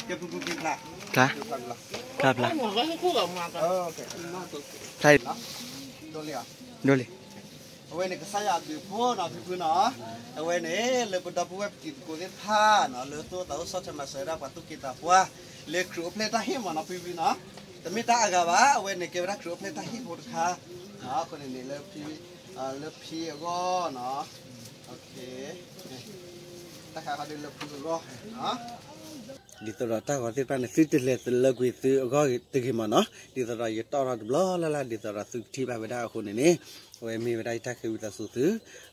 ကဲ ဖုဖုဖုဖျါ, ဖျါ, ဖျါ, ဖျါ, ဖျါ, ဒိလီၤ, ဒိလီၤ. အဝဲန့ၣ်ကစၢ်ယွၤအဘျုးအဖှိၣ်နီၤ ဖုဖုနီၤ, အဝဲန့ၣ် လၢပဒီပုၢ်ဝဲၢ်ပတံၤသကိးသ့ၣ်တဖၣ်နီၤ လၢသူၣ်အိၣ်သးအိၣ်ဆီၣ်ထွဲမၤစၢၤဝဲဒၣ်ပှၤသူၣ်က့သးပှၢ် လၢခရံာ်အိၣ်ဖျဲၣ်တၢ်ဟ့ၣ်မးနီၤ ဖုဖုနီၤ, တမ့ၢ်တၢ်အါဂၤဘၣ် အဝဲန့ၣ်ကဲဝဲဒၣ်ခရံာ်အိၣ်ဖျဲၣ်တၢ်ဟ့ၣ်ဖိတခါ, အဃိန့ၣ်န့ၣ် လၢဖံအဂီၢ်နီၤ, တၢ်ခါခီဒ်လၢဖုအဂီၢ် ဒ်သိးဒီးတၢ်ဂီၤသ့ၣ်တဖၣ်န့ၣ် သုတလဲၤလၢကွံာ်သုအဂီၢ်တဂ့ၤမးနီၤ, ဒ်သိးဒီးယတီၣ်ထီၣ်တဘျီလၢ်လၢ် ဒ်သိးဒီးသုကထံၣ်ဘၣ်ဝဲဒၣ်အဃိန့ၣ်န့ၣ်, အဝဲမ့ၢ်ဝဲဒၣ်ယတၢ်ဃ့ဝံသးစူၤသု,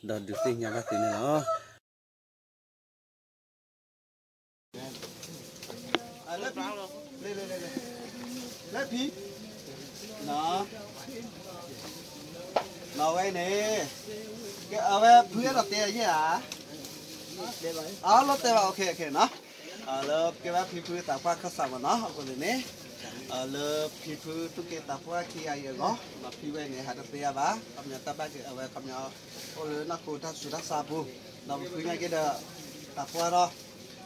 ဒီးဒုးသ့ၣ်ညါဘၣ်သုန့ၣ်လီၤ. လၢဖံ, နီၤဝဲန့ၣ်, အဝဲဖုအဲၣ်ဒိးတဲယဲၢ်ဧါ, အလီၤတဲာ်ဘၣ် okay okay နီၤ, လၢကဲဝဲဖံဖုသးပှၢ်ခၢၣ်စးမးနီၤ အဃိန့ၣ်န့ၣ်, လၢဖံဖုသူၣ်က့သးပှၢ်ခံဂၤအံၤအဂီၢ် နီၤဖံဝဲန့ၣ် ဟးတသ့အါဘၣ် ခီပညီတၢ်ဘၣ်က့ၤအဝဲခီပညီ, အိၣ်လၢနီၢ်ခိတၢ်ဆူးတၢ်ဆါအပူၤ, ဒီးပဃ့ညါက့ၤဒီး, သးပှၢ်ထီၣ်,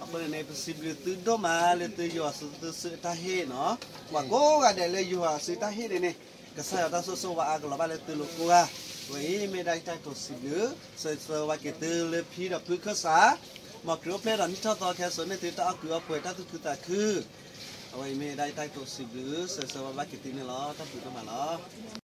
အဃိန့ၣ်န့ၣ် ပစံးဘျုးသုဒိၣ်မးလၢသုယွၤစုသုစုအတၢ်ဟ့ၣ်နီၤ, ပှၤကိးဂၤဒဲးလၢယွၤစုတၢ်ဟ့ၣ်န့ၣ်န့ၣ်, ကစၢ်ယွၤတၢ်ဆိၣ်ဂ့ၤဆိၣ်ဝါအါကလီၤဘၣ်လၢသုလိၤကိးဂၤ, ဝဲအံၤမ့ၢ်ဒၣ်ယတၢ်ကိးစံးဘျုး, ဆၢဆၢဝါက့ၤသုလၢဖံဒီးဖုခၢၣ်စး, မ်ခရံာ်အိၣ်ဖျဲၣ်ဒီးနံၣ်ထီၣ်သီခဲစိာ်န့ၢ်သုတၢ်အီၣ်ကုးအီပှဲၤတၢ်သူၣ်ခုသးခု, အဝဲအံၤမ့ၢ်ဒၣ်ယတၢ်ကိးစံးဘျုး ဆၢဆၢဝါဘၣ်က့ၤသုန့ၣ်လီၤ တၢ်ဘျုးဒိၣ်မးလီၤ.